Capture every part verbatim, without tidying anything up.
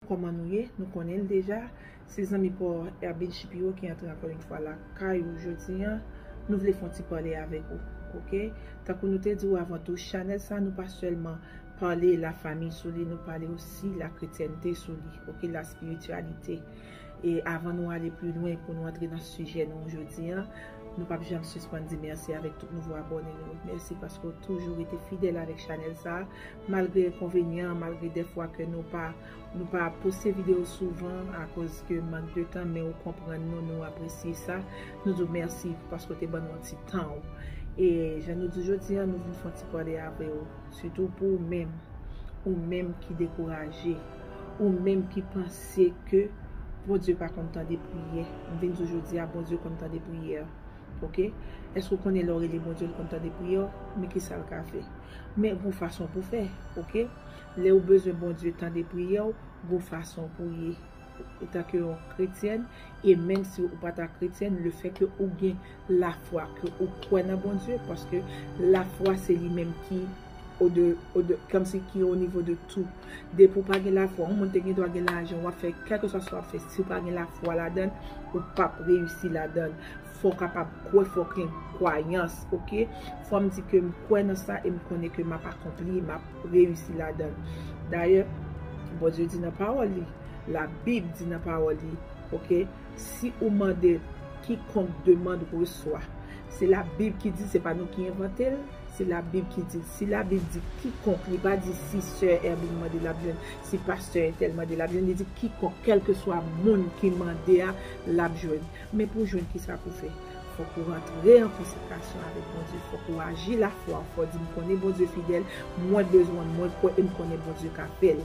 Kòman nou ye? Nou konnen l deja. Se zanmi pa w Erben Shapiro ki antre ankò yon fwa lakay ou jodi an. Nou vle fè yon ti pale avèk ou, oke? Tankou nou te di w avan tou, chanèl sa nou pa sèlman pale lafanmi sou li, nou pale osi lakretyènte sou li, oke, laspirityalite. E avan nou ale pi lwen pou nou antre nan sijè nou jodi an, nou p ap janm sispann di mèsi avèk tout nouvo abòne nou. Mèsi paske w toujou rete fidèl avèk chanèl sa a, malgre enkonvenyan, malgre dèfwa ke nou pa, nou pa poste videyo souvan akoz ke mank de tan, men ou konprann nou, nou apresye sa. Nou di w mèsi paske w te ban nou yon ti tan w. E jan nou di jodi an, nou vin fè yon ti pale avè w, sitou pou ou menm, ou menm ki dekouraje, ou menm ki panse ke Bondye pa konn tande priyè. M vin di w jodi a, Bondye konn tande priyè. Oke? Èske w konnen lè w rele Bondye, l konn tande priyè w? Men ki sa l ka fè? Men gon fason pou fè, oke? Lè w bezwen Bondye tande priyè w, gon fason pou ye. Etanke yon kretyèn, e menm si ou pa ta kretyèn, lefètke ou gen lafwa, ke ou kwè nan Bondye, paske lafwa se li menm ki o de, o de, kòmsi ki o nivo de tou. Depi w pa gen lafwa, yon moun te gen dwa gen lajan, w ap fè kèlkeswa sa w ap fè, si w pa gen lafwa ladan l, ou p ap reyisi ladan l. Fò w kapab kwè, fò w gen kwayans, oke? Fò m di ke m kwè nan sa e m konnen ke m ap akonpli, m ap reyisi ladan l. Dayè, Bondye di nan pawòl li, Labib di nan pawòl li, oke? Si ou mande, quiconque demande reçoit. Se Labib ki di, se pa nou ki envante l, se Labib ki di. Si Labib di quiconque, li pa di si sè Erben mande l ap jwenn, si pastè entèl mande l ap jwenn, li di quiconque, kèlkeswa moun ki mande a, l ap jwenn. Men pou w jwenn, kisa pou w fè? Fòk ou rantre an konsekrasyon avèk Bondye, fòk ou aji lafwa w, fò w di, "M konnen Bondye fidèl, mwen bezwen, mwen kwè e m konnen Bondye ka fè l."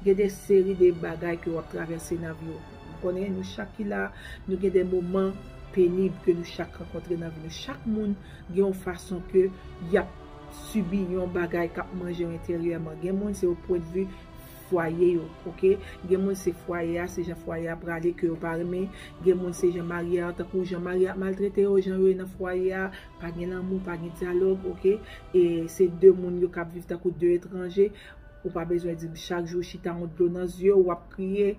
Gen de seri de bagay ke w ap travèse nan vi w. M konnen nou chak ki la, nou gen de moman penib ke nou chak rankontre nan vi nou. Chak moun gen yon fason ke y ap sibi yon bagay k ap manje yo enteryèman. Gen moun se yon pwennvi fwaye yo, oke? Gen moun se fwaye a, se jan fwaye a prale ke yo pa renmen. Gen moun se jan mari a, tankou jan mari a ap maltrete yo, jan yo ye nan fwaye a, pa gen lanmou, pa gen dyalòg, oke? E se de moun yo k ap viv tankou de etranje. Ou pa bezwen di m chak jou chita yon dlo nan zye w, w ap kriye.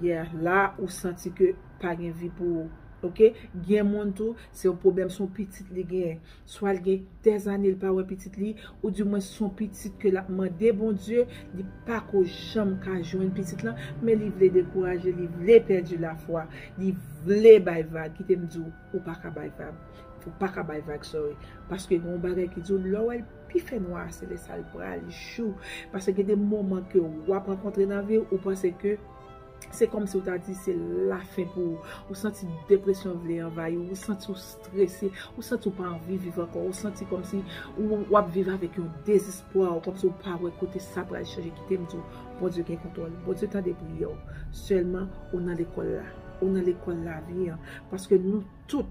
Yeah, la ou santi ke pa gen vi pou ou. Oke? Gen moun tou, se yon pwoblèm, se yon pitit li genyen. Swa l gen dèzane l pa wè pitit li, oudimwen se yon pitit ke l ap mande Bondye, li pa ko janm ka jwenn pitit lan, men li vle dekouraje, li vle pèdi lafwa, li vle bay vag. Kite m di w, ou pa ka bay vag. Ou pa ka bay vag, sorry. Paske gen yon bagay ki di w, lè w wè l pi fè nwa, se lè sa l pral jou. Paske gen de moman ke w ap rankontre nan vi w, ou panse ke se kòmsi w ta di se lafen pou ou. Ou santi depresyon vle anvayi w, ou santi w strese, ou santi w pa anvi viv ankò, ou santi kòmsi ou, w ap viv avèk yon dezespwa, ou kòmsi w pa wè kote sa pral chanje. Kite m di w, Bondye gen kontwòl, Bondye tande priyè w. Sèlman, ou nan lekòl la, ou nan lekòl lavi an. Paske nou tout,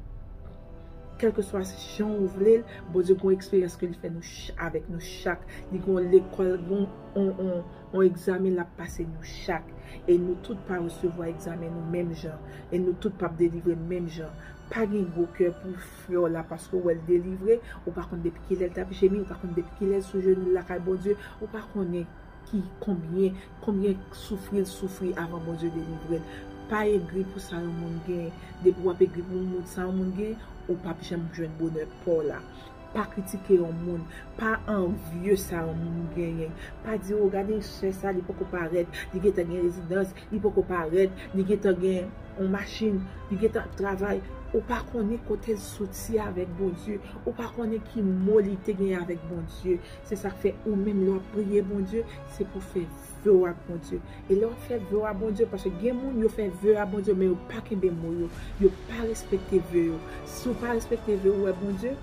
kèlkeswa jan ou vle l, Bondye gen yon eksperyans ke li fè nou ch-, avèk nou chak. Li gen yon lekòl, gen yon, yon, yon, yon egzamen l ap pase nou chak. E nou tout pa resevwa egzamen nou menm jan. E nou tout p ap delivre menm jan. Pa gen gwo kè pou frè w la paske w wè l delivre, ou pa konn depi kilè l t ap jemi, ou pa konn depi kilè l sou jenou l lakay Bondye, ou pa konnen ki konbyen, konbyen soufri l soufri avan Bondye delivre l. Pa egri pou sa yon moun gen. Depi w ap egri pou moun, sa yon moun gen, ou p ap janm jwenn bonè pa w la. Pa kritike yon moun. Pa anvye sa yon moun genyen. Pa di, "O, gade sè sa, li poko parèt, li gentan gen rezidans, li poko parèt, li gentan gen yon machin, li gentan ap travay." Ou pa konnen kote l soti avèk Bondye. Ou pa konnen ki mo li te genyen avèk Bondye. Se sa k fè ou menm lè w ap priye Bondye, se pou w fè ve w ak Bondye. E lè w ap fè ve w ak Bondye, paske gen moun yo fè ve ak Bondye, men yo pa kenbe mo yo, yo pa respekte ve yo. Si w pa respekte ve w ak Bondye,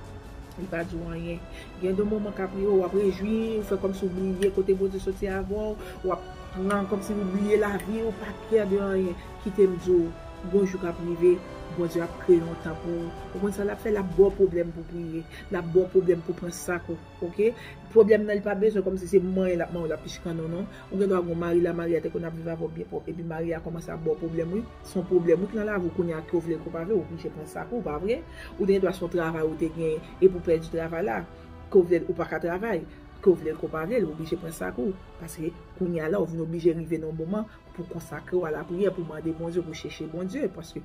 li pa di w anyen. Gen de moman k ap rive, w ap rejwi, ou fè kòmsi w bliye kote Bondye soti avè w, w ap pran kòmsi w bliye lavi, ou pa kè de anyen. Kite m di w, gon jou k ap rive, Bondye ap kreye yon tan pou ou. Ou konn sa l ap fè? L ap ba w pwoblèm pou w priye, l ap ba w pwoblèm pou w pran sak ou. Oke? Pwoblèm nan, li pa bezwen kòmsi se manyen l ap manyen w, l ap pichikann ou, non. Ou gen dwa gen yon mari la, mari a te konn ap viv avè w byen pwòp, epi mari a kòmanse ap ba w pwoblèm, wi. Se yon pwoblèm, wi, k nan lavi w kounye a, ke w vle l ke w pa vle, w oblije pran sak ou, pa vre? Ou gen dwa se yon travay ou te genyen, epi w pèdi travay la. ke w vle l ou pa ka travay, ke w vle l ke w pa vle l, ou oblije pran sa kou. Paske kounye a la, ou vin oblije rive nan yon moman pou konsakre w a lapriyè, pou mande Bondye, pou chèche Bondye. Paske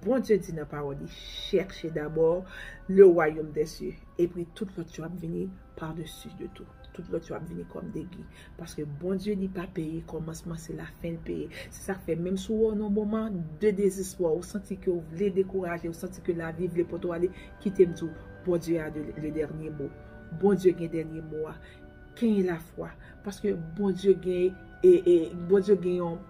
Bondye di nan pawòl li, cherchez d'abord le royaume des cieux. Epi tout lòt yo ap vini par-dessus de tout. Tout lòt yo ap vini kòm degi. Paske Bondye li pa peye kòmansman, se lafen l peye. Se sa k fè, menm si w wè w nan moman de dezespwa, ou santi ke w vle dekouraje, ou santi ke lavi vle pote w ale, kite m di w, Bondye a de, le dènye mo. Bondye gen dènye mo a. Kenbe lafwa. Paske Bondye gen, e, e, Bondye gen yon,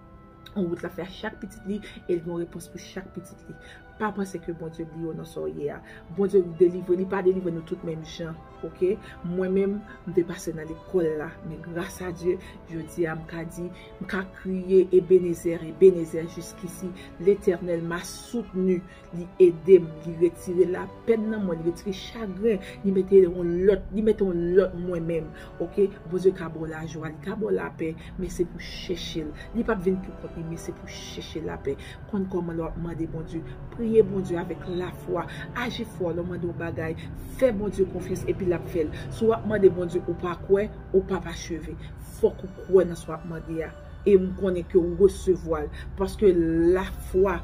yon wout l ap fè a chak pitit li, e l gen yon repons pou chak pitit li. Pa panse ke Bondye bliye w nan sa w ye a. Bondye delivre, li pa delivre nou tout menm jan, oke? Mwen menm, m te pase nan lekòl la, men gras a Dye, jodi a m ka di, m ka kriye, Ebenezè, Ebenezè, jiskisi, Letènèl m'a soutenu. Li ede m, li retire lapèn nan mwen, li retire chagren, li mete yon lòt, li mete yon lòt mwen menm. Oke, Bondye ka ba w lajwa, li ka ba w lapè, men se pou chèche l. Li p ap vin pou kont li, men se pou chèche lapè. Konn kòman lè w ap mande Bondye, priye Bondye avèk lafwa, aji fò lè w mande yon bagay, fè Bondye konfyans epi l ap fè l. Si w ap mande Bondye ou pa kwè, ou p ap acheve. Fòk ou kwè nan sa w ap mande a. E m konnen ke w resevwa l. Paske lafwa,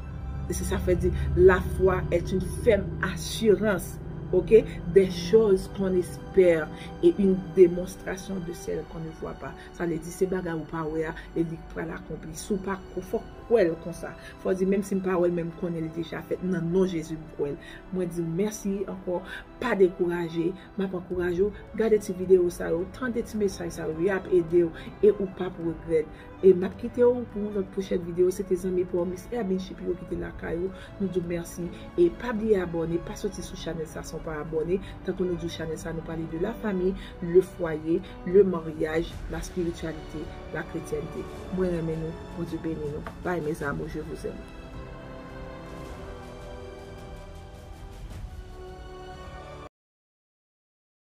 se sa fè di, la foi est une ferme assurance, ok, des choses qu'on espère et une démonstration de celles qu'on ne voit pas. Sa vle di, se bagay ou pa wè a, e li pral akonpli. Si w pa, fòk kwè l konsa. Fò di, menm si m pa wè l, men m konnen li deja fèt. Nan non Jezi, m kwè l. Mwen di w mèsi ankò. Pa dekouraje. M ap ankouraje w. Gade ti videyo sa yo. Tande ti mesaj sa yo. Y ap ede w. E ou p ap regrèt. E m ap kite w pou yon lòt pwochèn videyo. Se te zanmi pa w, Miss Erbin Shipiro ki te lakay ou. Nou di w mèsi. E pa bliye abòne. Pa soti sou chanèl sa san w pa abòne. Tankou nou di w, chanèl sa, nou pale de la famille, le foyer, le mariage, la spiritualité, la chrétienté. Mwen renmen nou. Bondye beni nou. Bye, mes amours, je vous aime.